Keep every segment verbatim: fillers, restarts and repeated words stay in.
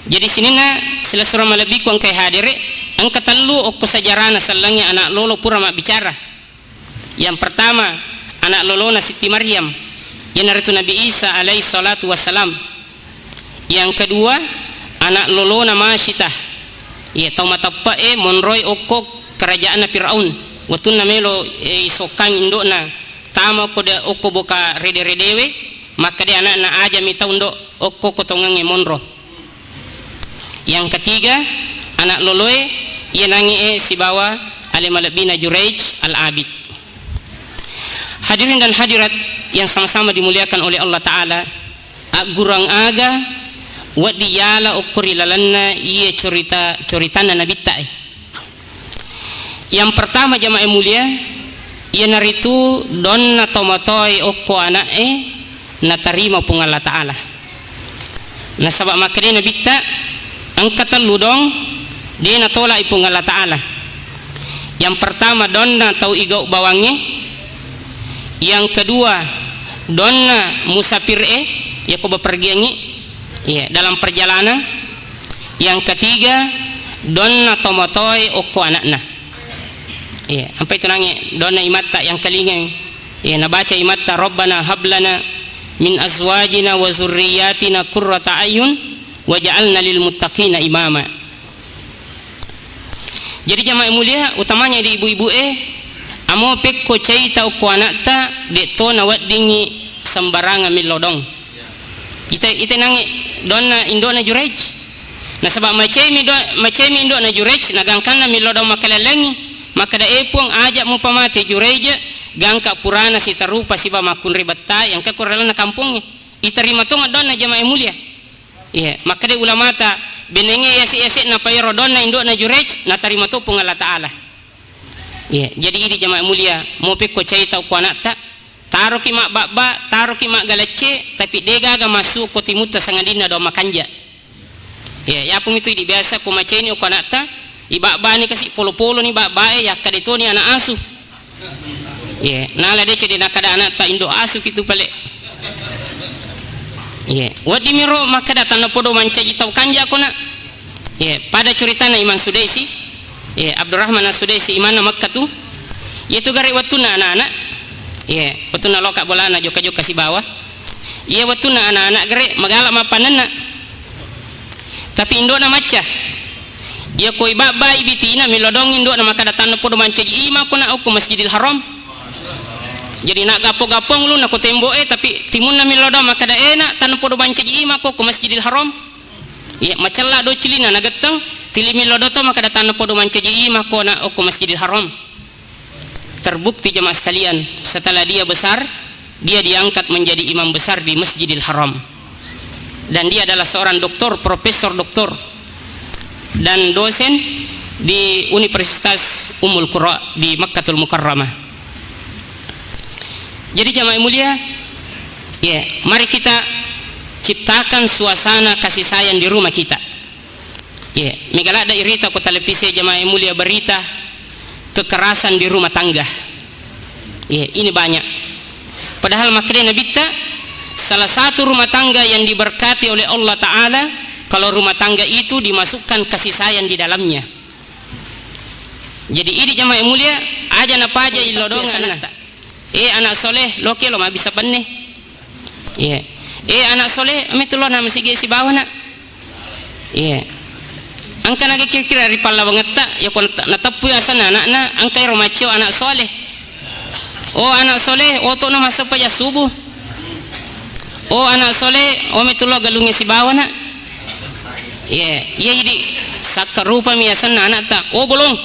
Jadi sininna silessureng malebbiku engkae hadere, engka tellu okko sejarana sellengnge ana' lolo pura mabbicara. Yang pertama, ana' lolona Sitti Maryam, iyanaritu Nabi Isa alaihi salatu wassalam. Yang kedua, ana' lolona Masyitah, iya, tau mateppe'e monroi okko kerajaanna Firaun. Wettunna melo, eh, isokkang indo'na tama okko de-, okko boka rede-redewe, makkeda ana'na, "Ajami tau ndo okko kotongengnge monro." Yang ketiga, ana' loloe iyanangnge sibawa ale malebbina Juraij Al-Abid. Hadirin dan hadirat yang sama-sama dimuliakan oleh Allah Ta'ala, aggurang aga wedding yala okko ri lalenna iye cerita-, ceritanna nabitta e. Yang pertama, jamaah mulia, iyanaritu donna tomatoae okko ana'e natarima Puang Allah Ta'ala. Nasaba makkeda nabitta, engka tellu dong de natolak i Puang Allah Ta'ala. Yang pertama, donna tau igau bawangnge. Yang kedua, donna musafir e, yako bepergiangngi, iya, dalam perjalanan. Yang ketiga, donna tomatoae okko ana'na. Iya, ampai tunangnge donna imatta yang kelingai. Iya, nabaca imatta, "Rabbana hablana min azwajina wa dzurriyyatina qurrata a'yun waj'alna lil muttaqina imama." Jadi jamaah mulia, utamanya di ibu-ibu e, amo pekko caita okko ana'ta, de to naweddingngi sembarangan millo dong. Ite, ite nangnge donna indo'na Juraij. Nasaba macemi do-, macemi indo'na Juraij, nagangkanna millo dong makkalengi, makkeda, "E Puang, aja mupamate Juraij, gangka purana sitarupa siba makkunrai bettae engka ko ri lalenna kampongnge." Itarima tong donna, jamaah mulia. Iya, makkeda ulamata, benengnge yase-yase'na paero donna indo'na Juraij, natarima to Puang Allah Ta'ala. Iya, jadi idi jamaah mulia, mope ko caita okko ana'ta, taroki mabbabba, taroki maggalacce, tapi de gaga massu ko timutta sangadinna dong makanja. Iya, yapo mitu idi biasa ko maceni okko ana'ta, ibabbani kasi polo-poloni babbae, yakkeda toni ana' asu. Iya, nala deceng de nakkeda ana'ta indo' asu kitu pale. Iya, wedding miro makkeda tanna podo mancaji tau kanja ko na. Iya, pada curitana Imam Sudaisi, iya, Abdurrahman As-Sudaisi, imanna Mekka tu. Iya tu gare wettunna ana'-ana'. Iya, wettunna loka bolana jokka-jokka sibawa. Iya, wettunna ana'-ana' gare magala mappannenna. Tapi indo'na macca. Iya ko ibabbai bitina, milodong indo'na makkeda tanna podo mancaji ima ko na okko Masjidil Haram. Jadi na gappo-gappong ulunna ko tembo'e, tapi timunna milodong makkeda ena tanna podo mancaji ima ko okko Masjidil Haram. Iya, macella do cilina nagetteng, tili milodong to makkeda tanna podo mancaji ima ko na okko Masjidil Haram. Terbukti jemaah sekalian, setelah dia besar, dia diangkat menjadi imam besar di Masjidil Haram. Dan dia adalah seorang doktor, profesor doktor, dan dosen di Universitas Ummul Qura di Makkatul Mukarramah. Jadi jamaah mulia, ya, mari kita ciptakan suasana kasih sayang di rumah kita. Iya, mega ladde irita ko televisi, jamaah mulia, berita kekerasan di rumah tangga. Iya, ini banyak. Padahal makkeda Nabitta, salah satu rumah tangga yang diberkati oleh Allah Ta'ala, kalau rumah tangga itu dimasukkan kasih sayang di dalamnya. Jadi idi jamaah mulia, aja napaja illodong anakta. Eh, anak soleh, loke lo mabisa benne. Iya. Eh, anak soleh, metu lo na masigi sibawa na. Iya. Engka naga kira-kira ri pallawangetta, ya ko nat-, nateppui asenna anakna, engka ero maccio anak soleh. Oh, anak soleh, oto na massappa ja subuh. Oh, anak soleh, oh, metu lo galungnge sibawa na. Iya, iya idi sakkarupami asenna anakta. Oh, bolong.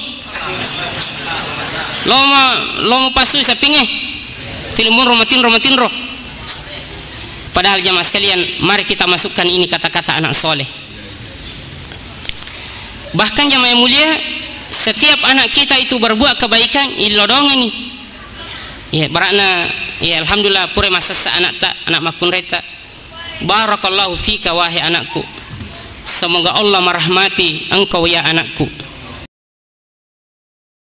Lomo, lomo passu sapinge. Tilimunro matinro, matinro. Padahal jamaah sekalian, mari kita masukkan ini kata-kata anak soleh. Bahkan jamaah yang mulia, setiap anak kita itu berbuat kebaikan, illodong ini. Ya, berakna, ya, alhamdulillah, pura masessa anakta, anak makkunreta. Barakallahu fika, wahai anakku. Semoga Allah merahmati engkau, ya anakku.